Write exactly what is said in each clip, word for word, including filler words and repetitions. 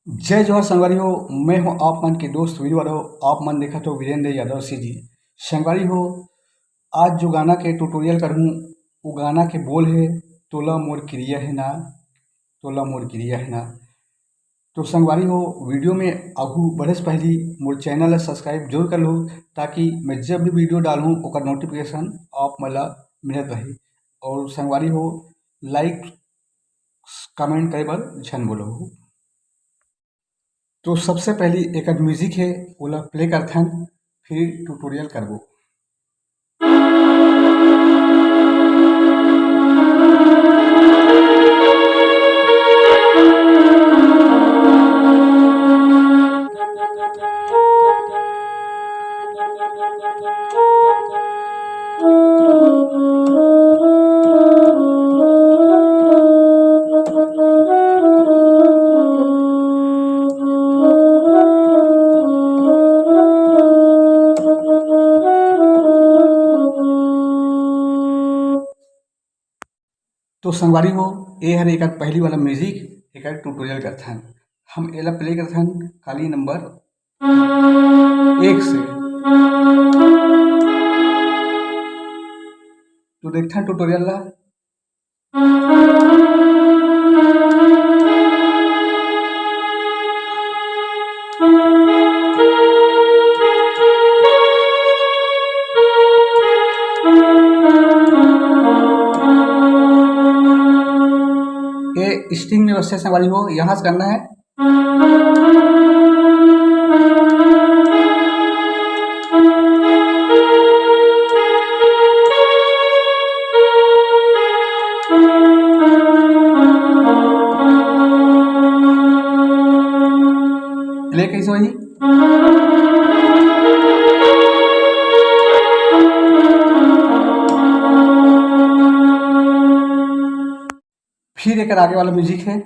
जय जोहार संगवारी हो, मैं हूं आप मन के दोस्त वीरू यादव। आप मन देखत हो वीरेंद्र यादव सी जी। संगवारी हो, आज जो गाना के ट्यूटोरियल करहूं, वो गाना के बोल है, "तोला मोर किरिया है ना, तोला मोर किरिया है ना।" तो संगवारी हो, वीडियो में आगू बढ़े से पहली मोर चैनल ला सब्सक्राइब जरूर कर लो, ताकि मैं जब भी वीडियो डालूं, ओकर नोटिफिकेशन आप मन ला मिलत रही। और संगवारी हो, लाइक कमेंट करे बर झन बोलो। तो सबसे पहली एकर म्यूजिक है, ओला प्ले करथन, फिर ट्यूटोरियल करबो। तो संगवारी हो, ए हर एकर पहली वाला म्यूजिक, एकर ट्यूटोरियल करथन। हम एला प्ले करथन काली नंबर एक से। तो देखथन ट्यूटोरियल ला। ये स्ट्रिंग में बजथे संगवारी हो, यहाँ से करना है। प्ले कैसे होही? फिर एकर आगे वाला म्यूजिक है,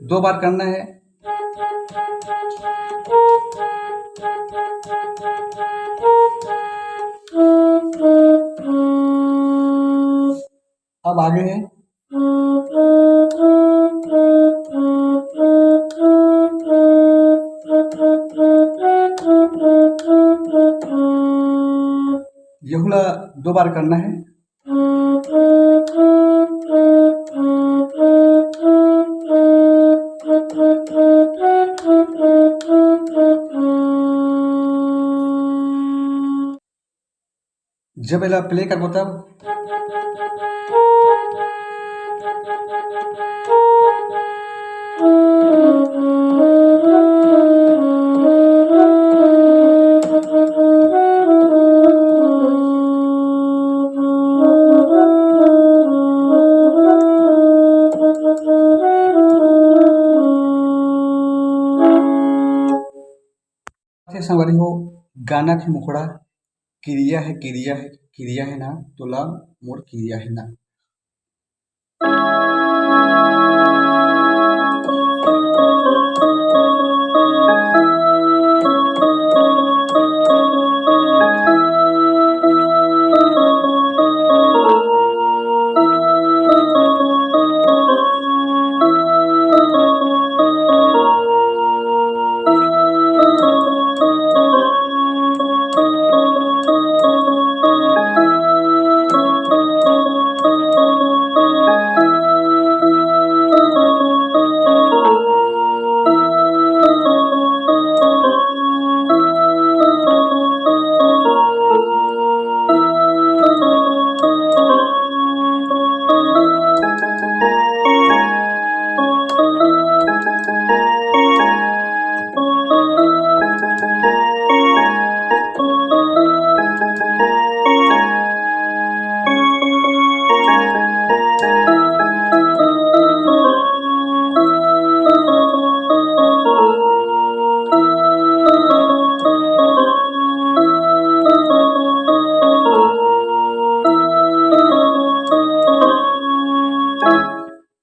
दो बार करना है। अब आगे है, यहू ला दो बार करना है। जब एला प्ले करबो तब संगवारी हो, गाना के मुखड़ा किरिया है, किरिया है, किरिया है ना, तोला मोर किरिया है ना।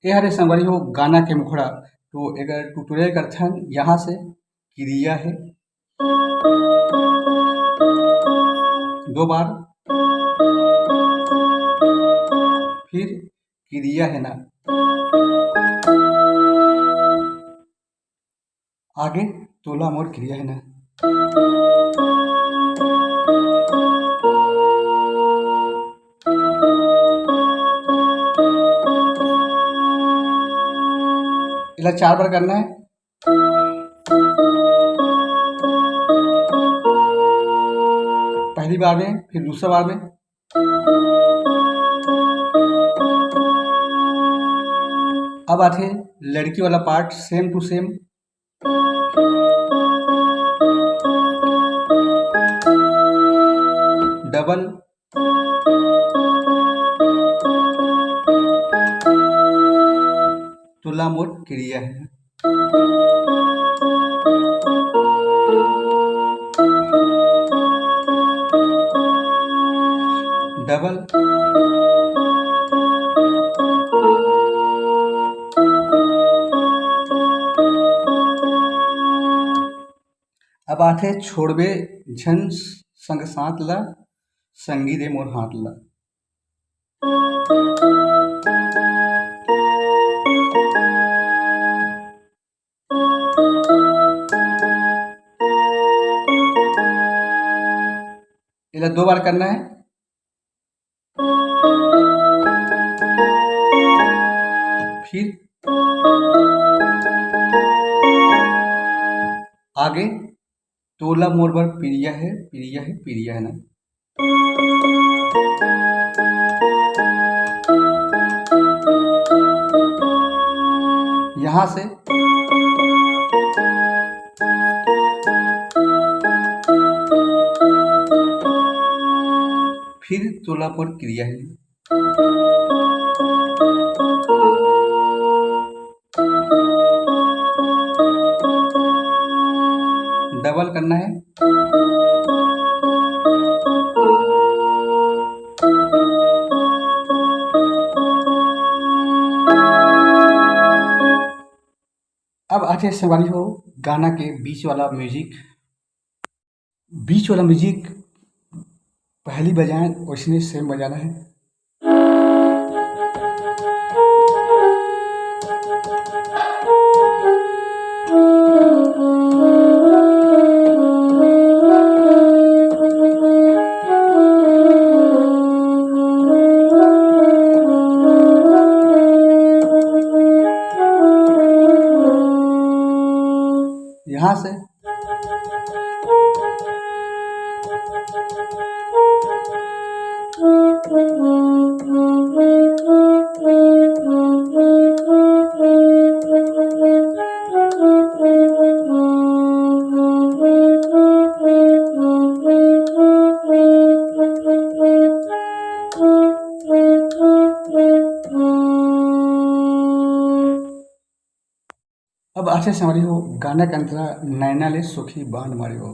ये हरे संगवारी हो गाना के मुखड़ा। तो एकर ट्यूटोरियल करथन यहाँ से, किरिया है, दो बार, फिर किरिया हे ना। आगे तोला मोर किरिया हे ना। एला चार बार करना है। पहली बार में, फिर दूसरा बार में। अब आथे लड़की वाला part, same to same। Double। तोला मोर किरिया हे। Double। अब आथे छोड़बे झन संग साथ ला, संगी दे मोर हाथ ला। एला दो बार करना है। फिर आगे तोला मोर बर पिरिया है, पिरिया है, पिरिया है ना। यहाँ से फिर तोला पर किरिया है। Double करना है। अब आथे संगवारी हो गाना के बीच वाला music। बीच वाला music पहली बजाएं, वैसने same बजाना है। यहाँ से अब आथे संगवारी हो गाना के अंतरा नैना ले सुखी बांध मारे हो।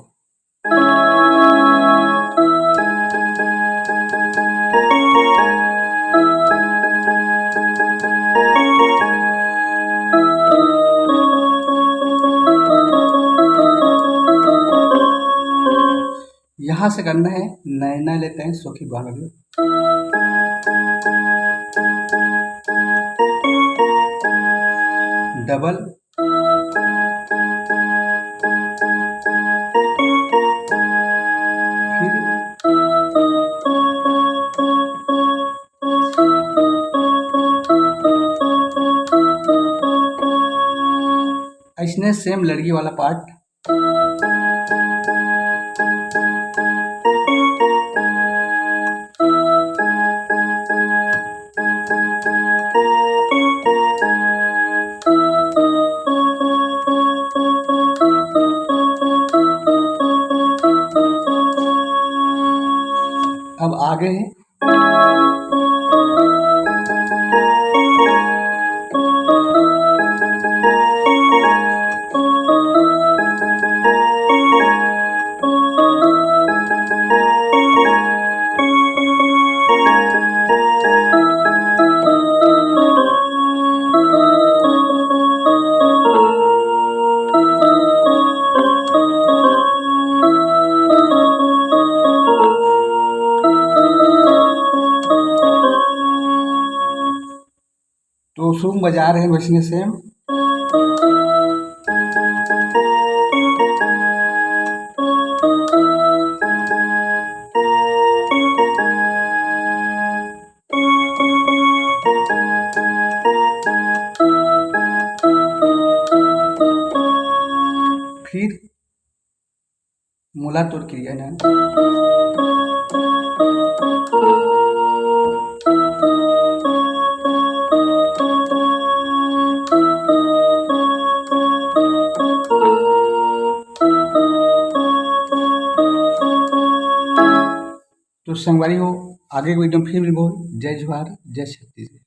यहाँ से करना है नैना ले तैं सुखी बांध मारे हो। Double। फिर ऐसने same लड़की वाला part। अब आगे है। तो शुभ बजा रहे हैं वैष्णव से। फिर मोला तोर क्रिया ना। तो संगवारी हो, आगे को एकदम फिर मिलबो। जय जोहार, जय छत्तीसगढ़।